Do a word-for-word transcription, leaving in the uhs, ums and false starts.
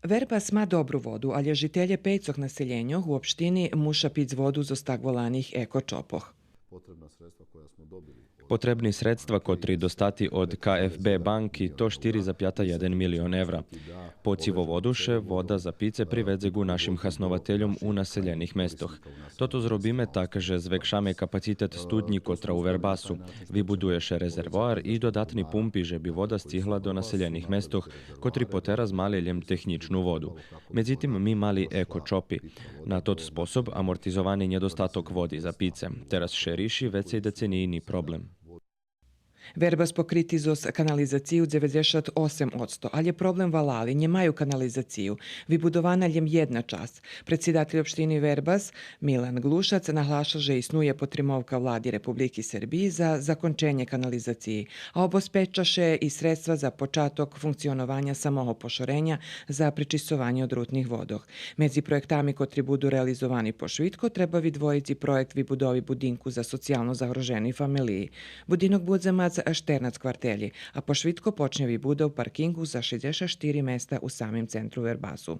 Вербас ма добру воду, алє жителє пейцох населєньох у општини муша пиц воду зоз так воланих еко-чопох. Потребни средства котри достати од К Ф Б банки то штири запята єден милион евра. По цивоводу ше вода за пице приведзе ґу нашим хасновательом у населєних местох. Тото зробиме так же звекшаме капацитет студнї котра у Вербасу. Вибудує ше резервоар и додатни пумпи же би вода сцигла до населєних местох котри потераз мали лєм технїчну воду. Медзитим, ми мали еко-чопи. На тот способ амортизовани нєдостаток води за пице. Тераз ше риши вецей деценийни проблем. Вербас покрити зоз канализацию дзеведзешат осем одсто, алє проблем валали, нємаю канализацию. Вибудована лєм єдна часц. Предсидатель општини Вербас Милан Глушац наглаша же иснує потримовка Влади Републики Сербиї за законченє канализациї, а обезпеча ше и средства за початок функционованя самого пошореня за пречисцованє одрутних водох. Медзи проєктами котри буду реализовани пошвидко, треба видвоїц и проєкт вибудови будинку за социялно загрожени фамелиї. Будинок будзе мац штернац квартелї, а пошвидко почнє вибудов паркинґу за шейдзешат штири места у самим центру Вербасу.